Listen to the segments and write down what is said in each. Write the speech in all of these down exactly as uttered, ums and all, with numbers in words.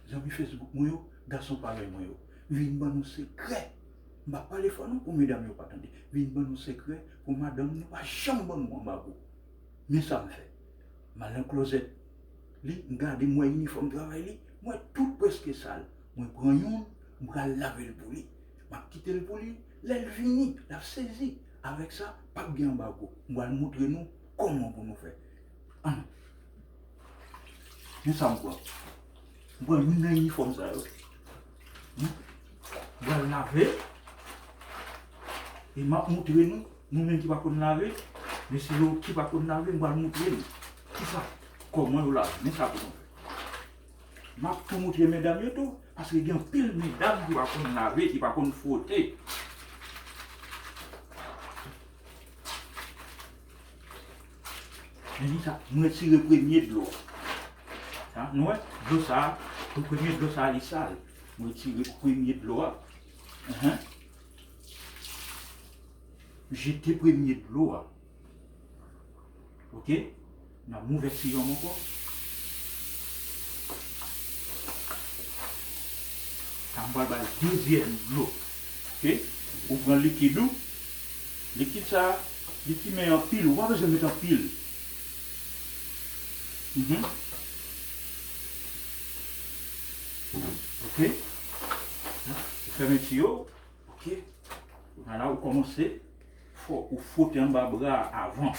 Zanmi Facebook mwen yo, gason parèy mwen yo, vin ban nou sekrè. M pa pale fò non pou medam yo pa tande. Vin ban nou sekrè pou madanm nou pa janm ban nou anbago. Men sa m fè. M al nan klozèt li, m gade, m wè inifòm travay li, m wè tout prèske sal. Mwen pran youn, m pral lave l pou li. M ap kite l pou li, lè l vini, l ap sezi. Avèk sa, p ap gen anbago. M pral montre nou kòman pou nou fè. Ann. Men sa m pran. M pran youn nan inifòm sa yo. M pral lave. E m ap montre nou, nou menm ki pa konn lave, mesye yo ki pa konn lave, m pral montre nou kisa, kòman yo lave. Men sa pou nou fè. M ap tou montre medam yo tou, paske gen anpil medam ki pa konn lave, ki pa konn fwote. Men sa, m retire premye dlo a. Sa, nou wè, dlo sa, premye dlo sa, li sal. M retire premye dlo a. Enhen. Jete premye dlo a. Oke? N ap ouvè siyòm ankò. Sa m pral bay dezyèm dlo. Oke? Ou pran likid ou. Likid sa, li simen anpil. Ou pa bezwen met anpil. Mhm. Oke? Ou fèmen tiyo. Oke? Kounye a la, ou kòmanse fò, ou fwote anba bra a avan.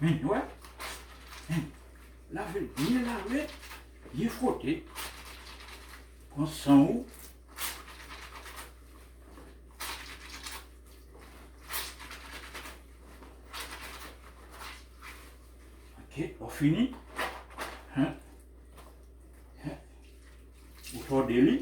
Men, wè. Lave l byen lave, byen fwote. Pran san ou. Oke, ou fini. Hen. Hen. Ou tòde li.